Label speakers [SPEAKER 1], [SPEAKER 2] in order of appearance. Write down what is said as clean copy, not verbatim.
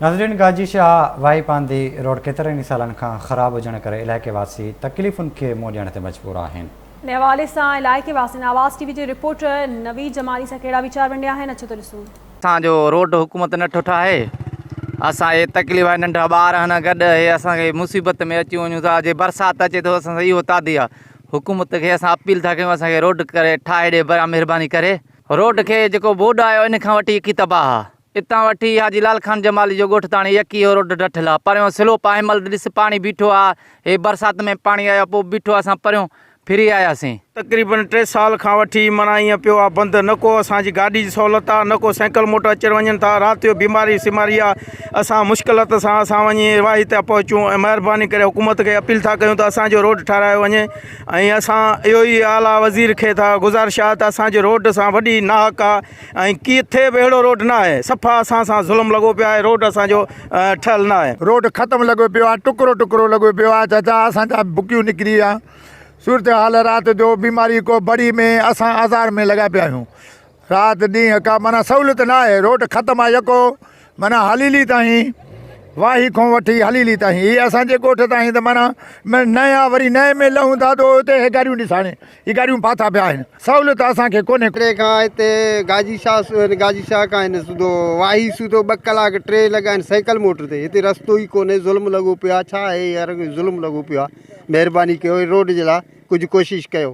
[SPEAKER 1] ناظرين گاجي شاهه وائي پانڌي روڊ ڪيترن ئي سالن کان خراب هجڻ ڪري علائقي واسي تڪليفن کي منهن ڏيڻ تي مجبور آهن.
[SPEAKER 2] ان حوالي سان علائقي واسين آواز ٽي وي جي رپورٽر نويد جمالي سان ڪهڙا ويچار ونڊيا آهن اچو ته ڏسون.
[SPEAKER 3] اسان جو روڊ حڪومت نه ٺو ٺاهي اسان هي تڪليف آهي ننڍا ٻار آهن گڏ هي اسان کي مصيبت ۾ اچي وڃون ٿا جي برسات اچي ٿو اسان سان اهو تعدي آهي حڪومت کي اسان اپيل ٿا ڪيون اسان کي روڊ ڪري ٺاهي ڏي برا مهرباني ڪري روڊ کي جيڪو بوڊ آيو ان کان وٺي اڪي تباهه آهي. اتان وٺي حاجي لال خان جمالي جو ڳوٺ تاڻي يڪي اهو روڊ ڊٺل آ. پريون سلوپ آ هن مهل ڏس پاڻي بيٺو آ. هي برسات ۾ پاڻي آيو آ پوء بيٺو آ اسان پريون ڦري آياسين.
[SPEAKER 4] تقريبن ٽي سال کان وٺي معنيٰ ائين پيو آ بند نه ڪو اسان جي گاڏي جي سهولت آ نه ڪو سائيڪل موٽر اچڻ وڃن ٿا رات جو بيماري سيماري آ اسان مشڪلات سان اسان وڃي واهي تي پهچون ۽ مهرباني ڪري حڪومت کي اپيل ٿا ڪيون ته اسان جو روڊ ٺهرايو وڃي ۽ اسان اهو ئي اعليٰ وزير کي ٿا گذارش آ ته اسان جي روڊ سان وڏي ناحق آ ۽ ڪٿي به اهڙو روڊ نه آهي صفا اسان سان ظلم لڳو پيو آهي روڊ اسان جو ٺهيل نه آهي.
[SPEAKER 5] روڊ ختم لڳو پيو آهي ٽڪرو ٽڪرو لڳو پيو آهي چاچا اسان جا بڪيون نڪري ويا صورتحال رات جو بيماري ڪو بڙي ۾ اسان آزار ۾ لڳا پيا آهيون رات ڏينهن ڪا معنيٰ سهولت نه آهي روڊ ختم آهي يڪو معنيٰ هليلي تائين واهي کان وٺي هليلي تائين هي اسان جي ڳوٺ تائين ته معنيٰ نئين آ وري نئين ۾ لهون ٿا ته اتي هي گاڏيون ڏساڻي هي گاڏيون ڦاٿا پيا آهن سهولت اسان کي ڪونهي.
[SPEAKER 6] ڪري کان هتي گاجي شاهه گاجي شاهه کان هن سڌو واهي سڌو ٻه ڪلاڪ ٽي لڳا آهن سائيڪل موٽر تي هتي رستو ئي ڪونهي ظلم لڳو پيو آهي ڇا آهي يار ظلم لڳو پيو آهي مهرباني ڪيو روڊ جي لاء ڪجهه ڪوشش ڪيو.